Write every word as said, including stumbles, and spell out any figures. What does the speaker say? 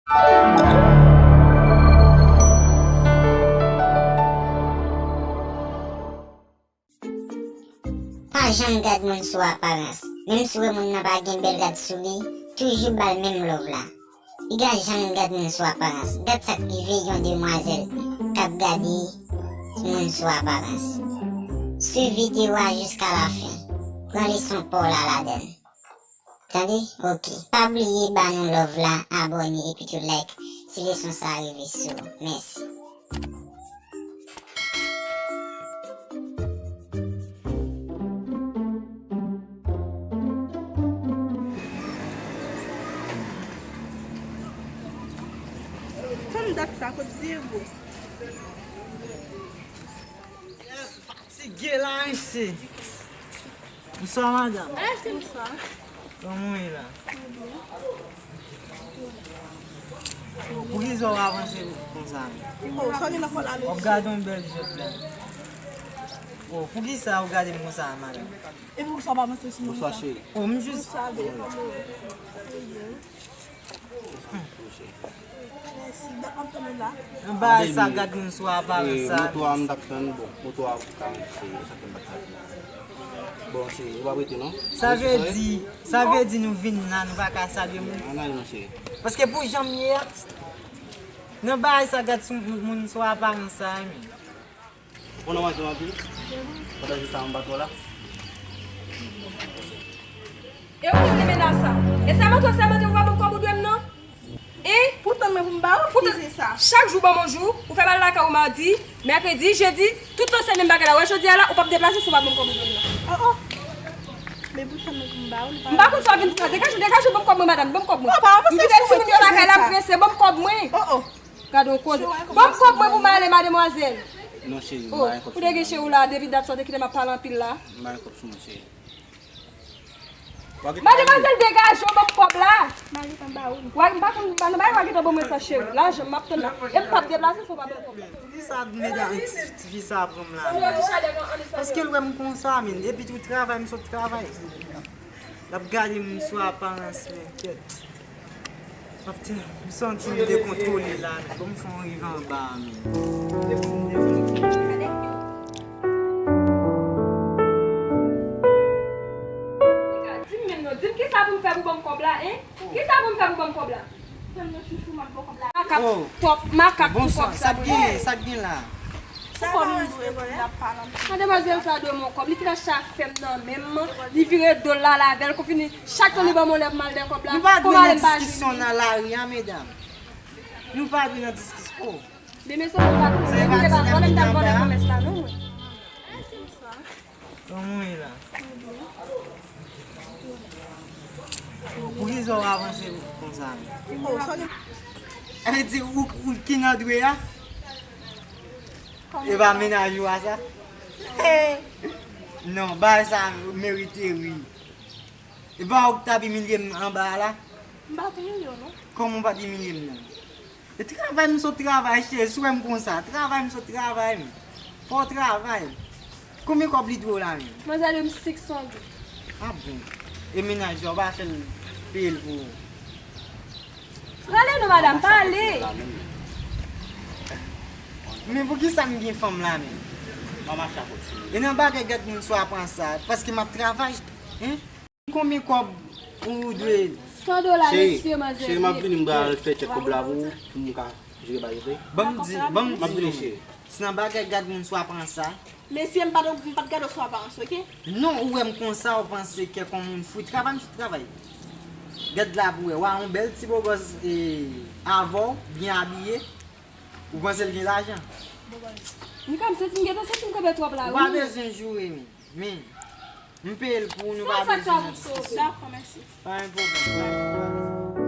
Pa janm gad moun sou aparans. Menm si w wè moun nan pa gen bèl rad sou li, toujou ba l menm love la. Piga janm gad moun sou aparans. Gad sa k rive yon demwazèl k ap gade moun sou aparans. Swiv videyo a jiska lafen. Pran leson pa w la ladan l. Tande? Oke. Pa bliye ba nou love la, abòne epi tou like si leson sa a rive sou ou. Mèsi. Tann dat sa, kot Dyego? Fatige la, mesye. Bonswa, madanm. Bonswa. Kòman w ye la? Poukisa w avanse konsa? Oh, sa gen nan kò la, mesye? W ap gade yon bèl jèt la. Oh, poukisa w gade m konsa, madanm? E poukisa w pa avanse sou mwen? Bonswa, cheri. Oh, m jis. Bonswa, bebe. Mèsi, dat m ap tann ou la. Nan bagay sa, gad moun sou aparans sa. Moto a m t ap tann, bon, moto a pou ka rantre, se sa k fè m pa t ka vin. Bon, cheri, ou p ap rete non. Sa vle di, sa vle di nou vin la, nou pa ka salye moun. Ann ale non, cheri. Paske pou jan m ye a, nan bagay sa, gad sou moun sou aparans sa, men. Ou nan manje anpil? Pandan se sa, m pa twò la. E ou menm, Limena sa? E sèmante, sèmante, ou pa ban m kòb ou dwe m nan? Hein? Poutan mwen pou m ba ou, ki se sa? Chak jou ban m yon jou, ou fè m al lakay ou madi, mèkredi, jedi, tout tan se menm bagay la. Wè jodi a la, ou p ap deplase si w pa ban m kòb ou dwe m nan. Oh, oh. Men poutan mwen pou m ba ou, li pa... M pa konn sa w vin fè. Degaje w, degaje w, ban m kòb mwen, madanm, ban m kòb mwen. Oh, pa avanse sou mwen, ki se sa? M kite timoun yo lakay la, m prese, ban m kòb mwen. Oh, oh. Gade yon koze. Ban m kòb mwen pou m ale, mademwazèl. Non, cheri, m pa gen kòb sou mwen. Ou te gen cheri w la, depi dat sa w te kite m ap pale anpil la. M pa gen kòb sou mwen, cheri. Mademwazèl, degaje w, ban m kòb la. M pa gentan ba ou. Wa, m pa konn, m pa, m pa gentan ban mwen sa, cheri. Lajan m ap tann la. E m p ap deplase si w pa ban m kòb la. Poukisa medam, tifi sa pran m la, men? Paske l wè m konsa, men. Epi tou travay, m sot travay. L ap gade moun sou aparans, men, kèt. Ap te, m santi m dekontwole la, men. Bon, m fè yon rive anba a, men. Di m menm non, di m kisa pou m fè pou ban m kòb la, en? Kisa pou m fè pou ban m kòb la? Fè m nan chouchou, m ap ba w kòb la. Makak, twòp makak pou kòb sa. Sa k gen, sa k gen la? Sa pa moun dwe pou l ap pale anpil. Mademwazèl sa dwe m yon kòb. Li fin achte afè m nan men m. Li vire do l la avè l. Kou fini, chak tan li ban m yon lè pou m al dèyè kòb la. Nou pa dwe nan diskisyon nan lari a, medam. Nou pa dwe nan diskisyon. Demen se mwen pa konn. Mwen te pa konnen m t ap vòlè komès la non, mwen. Kòman w ye la? Poukisa w avanse konsa? Sa vle di ou, ou ki nan dwe a? E pa mennaj ou a sa? Non, bagay sa merite ri. E pa ou ki t ap imilye m anba a la? M pa t imilye w non. Kòman w pa t imilye m non? E travay m sot travay, cheri, si w wè m konsa, travay m sot travay, men. Fò w travay. Konbyen kòb li dwe w la menm? Manzè dwe m senk san goud. A bon? E mennaj la, w pa fè l peye l pou ou? Pale non, madanm, pale. Men poukisa m gen fanm la menm? E nan bagay gad moun sou aparans sa, paske m ap travay, en? Konbyen kòb ou dwe? San dola, mesye, manzè. Cheri, m ap vini, m pral fè tchèk kòb la pou ou, pou m ka jere bagay yo. Ban m di, ban m di. M ap vini, cheri. Si nan bagay gad moun sou aparans sa. Mesye, m pa t, m pa t gade w sou aparans, oke? Non, ou wè m konsa, ou panse kèk yon moun fou. Travay, m sot travay. Gad la pou wè, wa yon bèl ti bogòs, e, avè w, byen abiye. Ou panse l gen lajan? M ka, m santi m gentan santi m kanpe twòp la, wi. Ou pa bezwen joure, men. Men, m peye l pou ou, nou pa bezwen nan diskisyon. Dakò, mèsi. Pa gen pwoblèm.